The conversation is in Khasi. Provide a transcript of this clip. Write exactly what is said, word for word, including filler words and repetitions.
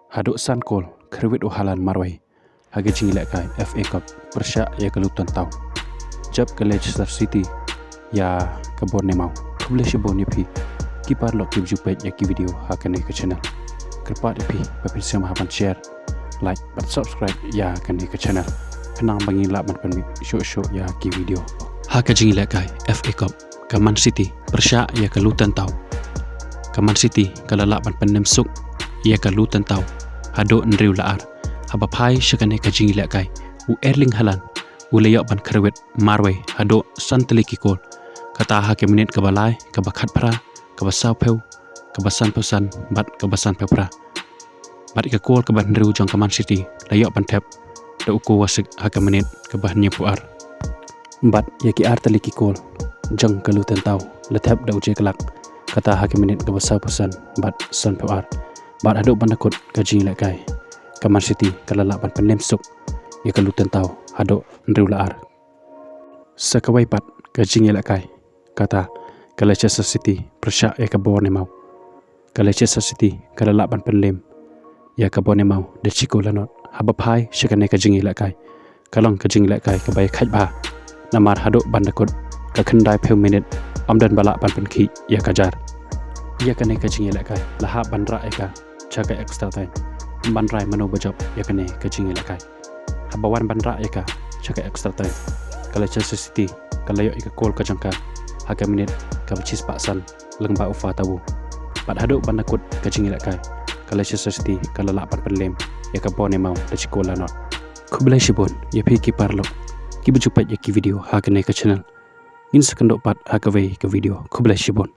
Haduh san kol, khrewit u Haaland marwei ha ka jingïalehkai F A Cup pyrshah ïa ka Luton Town. Jop ka Leicester City ïa ka Bournemouth. Khublei shibun ïa phi ki paralok kiba ju peit ïa ki video ha kane ka channel. Kyrpad ïa phi ba phin sngewbha ban share, like bad subscribe ïa kane ka channel, khnang ba ngin lah ban pynmih shuh shuh ïa ki video. Ha ka jingïalehkai F A Cup, ka Man City pyrshah ïa ka Luton Town. Ka Man City ka la lah ban pynlem suk ïa ka Luton Town haduh hynriew la ar. Haba phai sha kane ka jingïalehkai, u Erling Haaland u la ïoh ban khrewit marwei haduh san tylli ki kol. Kata ha ka minit kaba lai, kaba khatphra, kaba sawphew, kaba sanphew san bad kaba sanphew phra. Bad ïa ka kol kaba hynriew jong ka Man City la ïoh ban thep da u Kovacic ha ka minit kaba hynñiewphew ar. Bad ïa ki ar tylli ki kol jong ka Luton Town la thep da u Jack Clarke, kata ha ka minit kaba sawphew san bad sanphew ar. Bad haduh ban da kut ka jingïalehkai, ka Man City ka la lah ban pynlem suk ïa ka Luton Town haduh hynriew la ar. Sa kawei pat ka jingïalehkai, kata ka Leicester City pyrshah ïa ka Bournemouth. Ka Leicester City ka la lah ban pynlem ïa ka Bournemouth da shi kol la nod. Haba phai sha kane ka jingïalehkai, ka long ka jingïalehkai kaba ïakhaid bha, namar haduh ban da kut ka khyndaiphew minit ym don ba lah ban pynkhih ïa ka jar. Ïa kane ka jingïalehkai la hap ban rah ïa ka sha ka extra time ban rai mano ba jop ïa kane ka jingïalehkai. Haba wan ban rah ïa ka sha ka extra time, ka Leicester City ka la ïoh ïa ka kol ka jong ka ha ka minit kaba shispah san lyngba u Fatawu. Bad haduh ban da kut ka jingïalehkai, ka Leicester City ka la lah ban pynlem ïa ka Bournemouth da shi kol la nod. Khublei shibun ïa phi ki paralok kiba ju peit ïa ki video ha kane ka channel. Ngin sa kynduh pat ha kawei ka video. Khublei shibun.